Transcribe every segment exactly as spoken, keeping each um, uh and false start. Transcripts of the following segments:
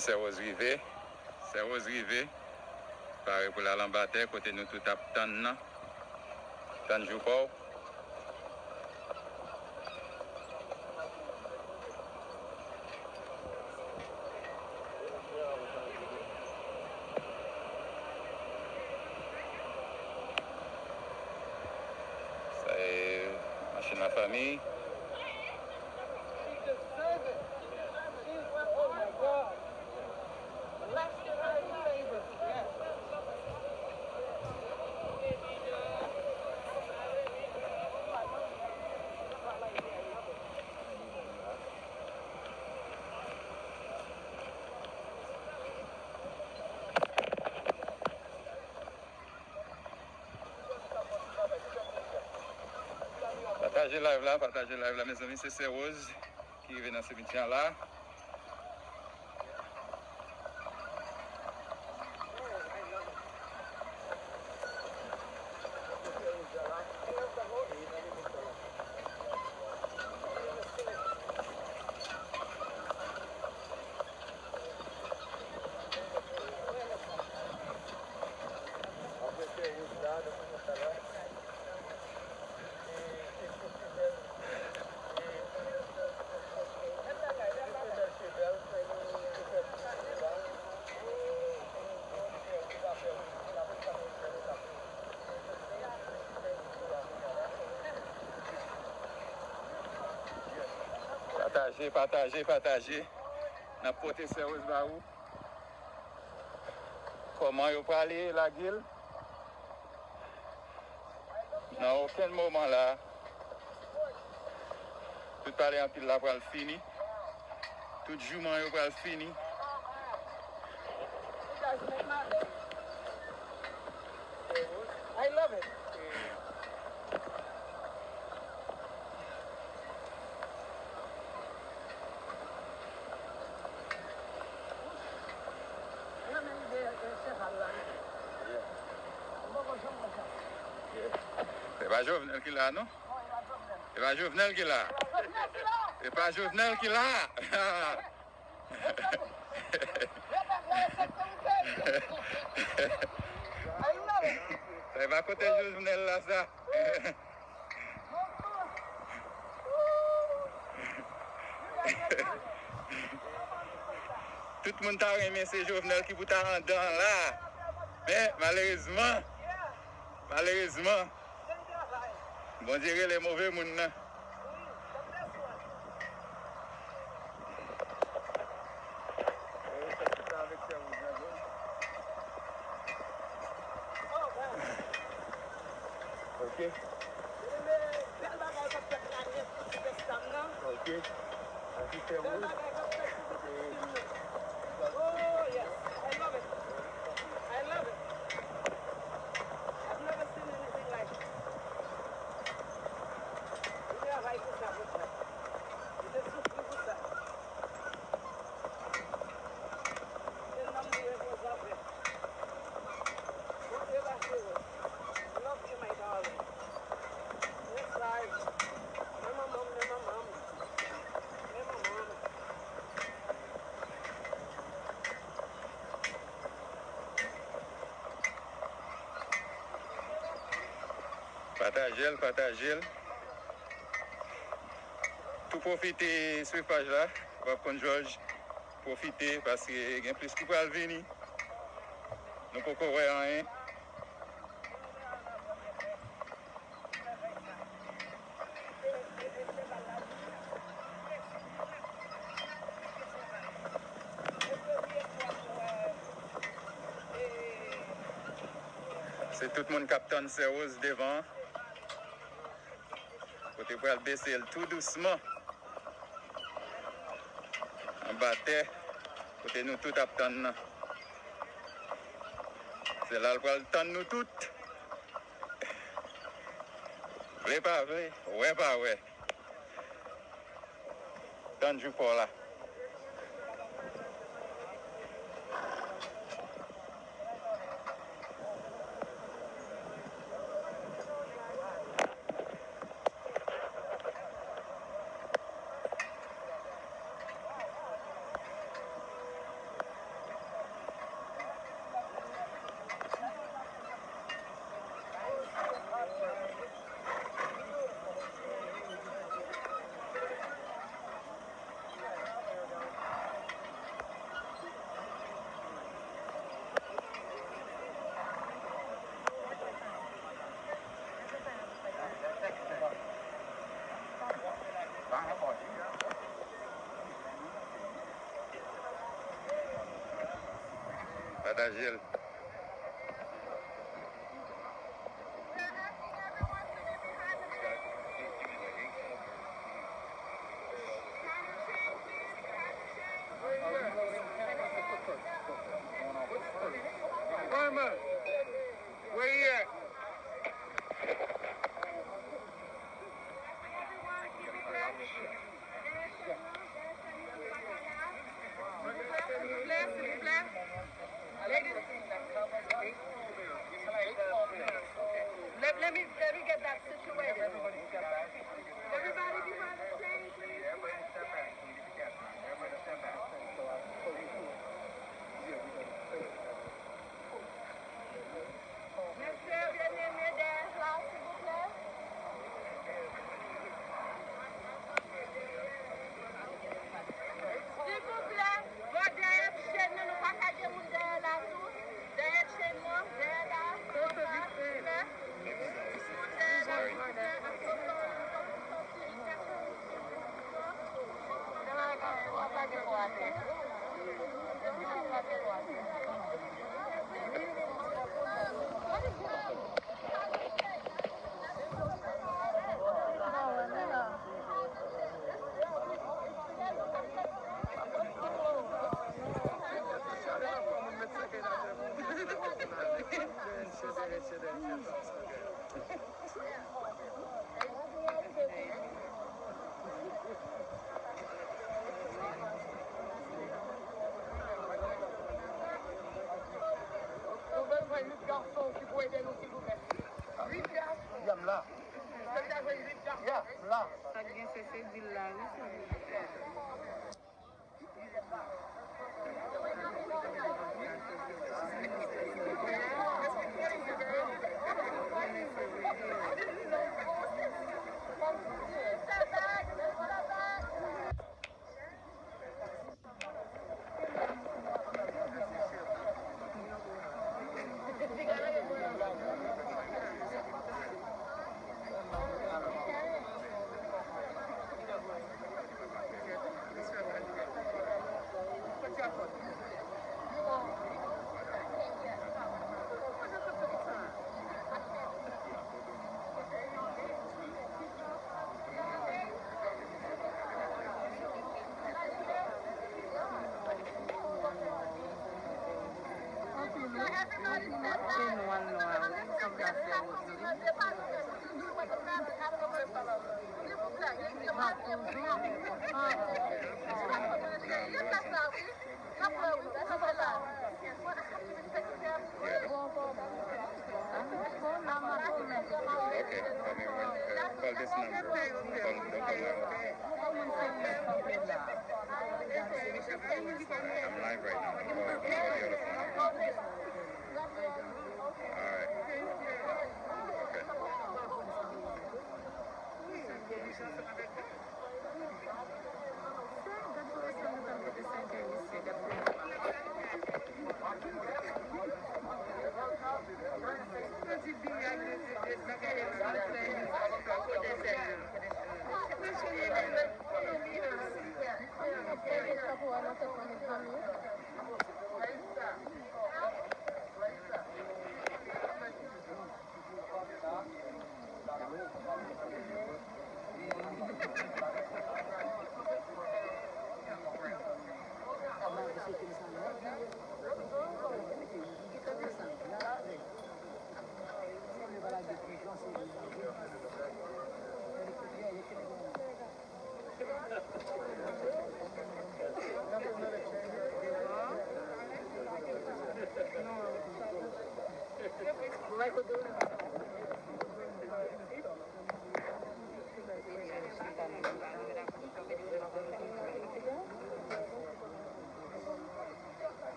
Sè Woz rive. Sè Woz rive. Pare pou l al anba tè kote nou tout ap tann nan. Tann jou pa w. Sa e machin lafanmi. Pataje live la, pataje live la, mezanmi, se Sè Woz ki rive nan simityè la. Pataje, pataje, pataje. N ap pote Sè Woz ba ou. Kòman yo prale lage l? Nan okenn moman la, tout pale anpil la pral fini. Tout jouman yo pral fini. I love it. Mwen renmen ide, e, cheval la. M poko janm wè sa. E pa Jovenel ki la, non? E pa Jovenel ki la. E pa Jovenel ki la. E pa kote Jovenel la sa. Tout moun ta renmen se Jovenel ki pou ta andan la. Men, malerezman, malerezman, Bondye rele move moun nan. Ok. Ok. Sa se Sè Woz. Oh, yes. I love it. I love it. I've never seen anything like it. Li travay pou sa, pou sa. Li te soufri pou sa. Ke nanm li repoze an pè. Bondye ba Sè Woz. Love you, my darling. Yes, I. Men manman m, men manman m. Men manman m. Pataje l, pataje l. Tou pwofite swiv paj la. W ap konn Jòj pwofite paske gen plis ki pral vini. Nou poko wè anyen. Se tout moun k ap tann Sè Woz devan an. Kote pral bese l tou dousman. Anba tè, kote nou tout ap tann nan. Se la l pral tann nou tout. Vle pa vle, wè pa wè. Tann jou pa w la. Pataje l. Where he at? Silvouplè, silvouplè. Ladies, let, let me, let me get that situated. Everybody behind the chain, please. Mesye, byeneme, dèyè la, silvouplè. Silvouplè, bò dèyè chèn nan, nou pa ka gen moun dèyè la tou. Dèyè chèn nan, dèyè la, silvouplè. Moun dèyè la, silvouplè, ak tonton, tonton, tonton. Nou bezwen uit gason ki pou ede nou, silvouplè. Uit gason. Ya, m la. Yo ta jwenn uit gason. Ya, m la. Sa k gen se, se dil la, wi, silvouplè. Anpil wi, anpil wi, se nwa nwa wi, sanble se woz wi. Nan toujou. Ok, anyway, uh, call this number. Call, don't call my number. I'm live right now. Call, call the other phone. Alright. Okay.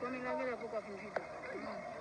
Fanmi la genlè poko fin fini.